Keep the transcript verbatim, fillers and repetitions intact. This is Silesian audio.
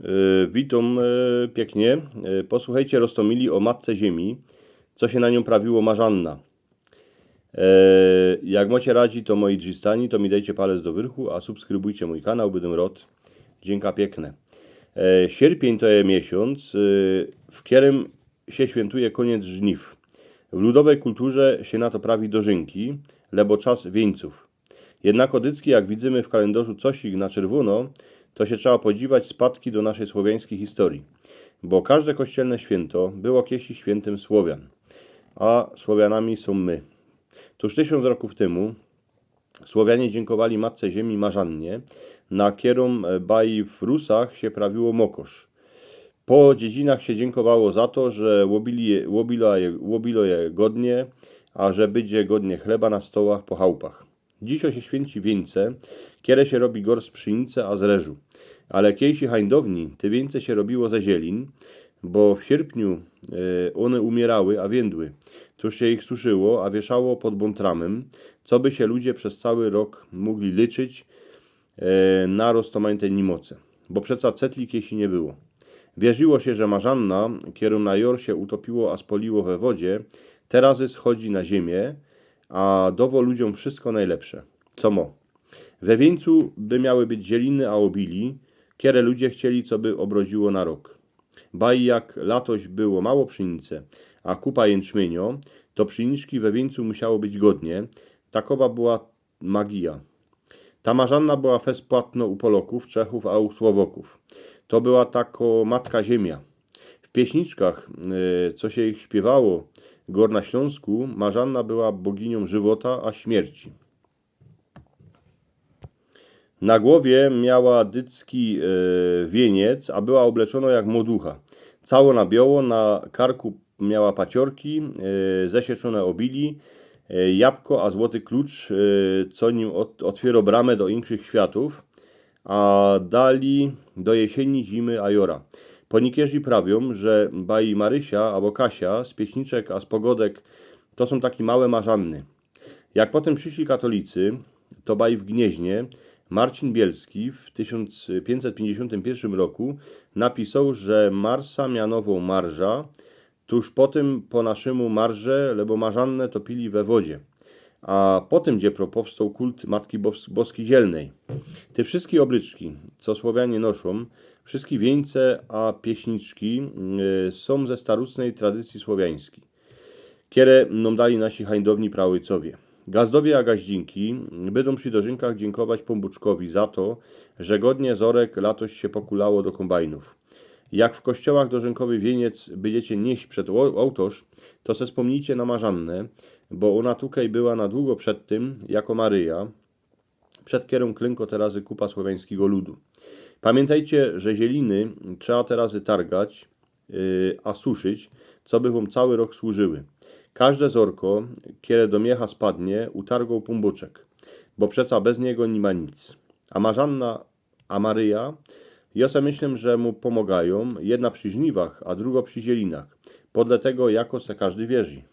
E, witōm e, piyknie. E, posuchejcie, roztōmili, ô Matce Ziemi, co sie na niōm prawiło Marzanna. E, jak mocie radzi, to moi drzistani, to mi dejcie palec do wyrchu, a subskrybujcie mōj kanał, bydōm rod. Dziynka piykne. E, sierpiyń to je miesiōnc, e, w kerym sie świyntuje kōniec żniw. W ludowej kulturze sie na to prawi dożynki, lebo czas wiyńcōw. Jednako dycki, jak widzymy w kalendŏrzu cosik na czerwōno, to sie trzeba podziwać spadki do naszej słowiańskij historyje. Bo kożde kościelne świynto było kejsi świyntym Słowian. A Słowianami sōm my. Tōż tysiōnc rokōw tymu Słowianie dziynkowa Matce Ziemi Marzannie, na kerōm, e, baj w Rusach sie prawiło mokosz. Po dziedzinach sie dziynkowało za to, że łobili je, łobilo je, łobilo je godnie, a że bydzie godnie chleba na stołach po chałpach. Dzisiŏj sie świyńci wiyńce, kere sie robi gorst z pszenice a z ryżu. Ale kejsi hańdowni, te wiyńce sie robiło ze zielin, bo w sierpniu e, ône umiyrały a wiyndyły. Tōż sie ich suszyło a wiyszało pod bōntramym, coby sie ludzie bez cały rok mōgli lyczyć e, na roztōmajte niymoce. Bo przeca cetli kejsi niy było. Wierziło sie, że Marzanna, kerōm na jŏr sie utopiło a spoliło we wodzie, te razy schodzi na ziymie, a dŏwŏ ludziōm wszysko nojlepsze, co mo. We wiyńcu by miały być zieliny a łobili, kere ludzie chcieli, coby ôbrodziło na rok. Baj jak latoś było mało pszenice, a kupa jynczmiyniŏ, to pszeniczki we wiyńcu musiało być godnie, takowa była magija. Ta Marzanna była fest płatno u Polŏkōw, Czechōw a u Słowŏkōw. To była tako matka ziymia. W pieśniczkach, e, co sie ich śpiywało, gŏr na Ślōnsku, Marzanna była boginiōm żywota a śmierci. Na głowie miała dycki e, wiyniec, a była ôbleczōnŏ jak młoducha. Cało na bioło, na karku miała paciorki, e, zesieczōne ôbili, e, jabko a złoty klucz, e, co nim ôt-, ôtwiyro bramy do inkszych światōw, a dali do jesiyni, zimy a jŏra. Ponikerzi prawiōm, że baj Marysia abo Kasia z pieśniczek a z pogodek to sōm taki małe Marzanny. Jak potym prziszli katolicy, to baj w Gnieźnie Marcin Bielski w tysiōnc piyńćset piyńćdziesiōntym piyrszym roku napisoł, że Marsa mianowoł Marża, tōż potym po naszymu Marże, lebo Marzanne topili we wodzie. A potym dziepro powstoł kult Matki Bos-, Boskij Zielnej. Te wszyjske ôblyczki, co Słowianie noszōm, wszyjske wiyńce a pieśniczki, y, sōm ze starucnej tradycyje słowiańskij, kere nōm dali nasi hańdowni praôjcowie. Gazdowie a gaździnki bydōm przi dożynkach dziynkować Pōnbōczkowi za to, że godnie z ôrek latoś sie pokulało do kōmbajnōw. Jak w kościołach dożynkowy wiyniec bydziecie niyś przed ô-, ôłtŏrz, to se spōmnijcie na Marzannę, bo ôna tukej była na dugo przed tym, jako Maryja, przed kerōm klynko te razy kupa słowiańskigo ludu. Pamiyntejcie, że zieliny trzeba te razy targać, y, a suszyć, coby wōm cały rok służyły. Kożde zŏrko, kere do miecha spadnie, utargoł Pōnbōczek, bo przeca bez niego niy ma nic. A Marzanna, a Maryja, jŏ se myślã, że mu pōmŏgajōm, jedna przi żniwach, a drugo przi zielinach, podle tego, jako se kożdy wierzi.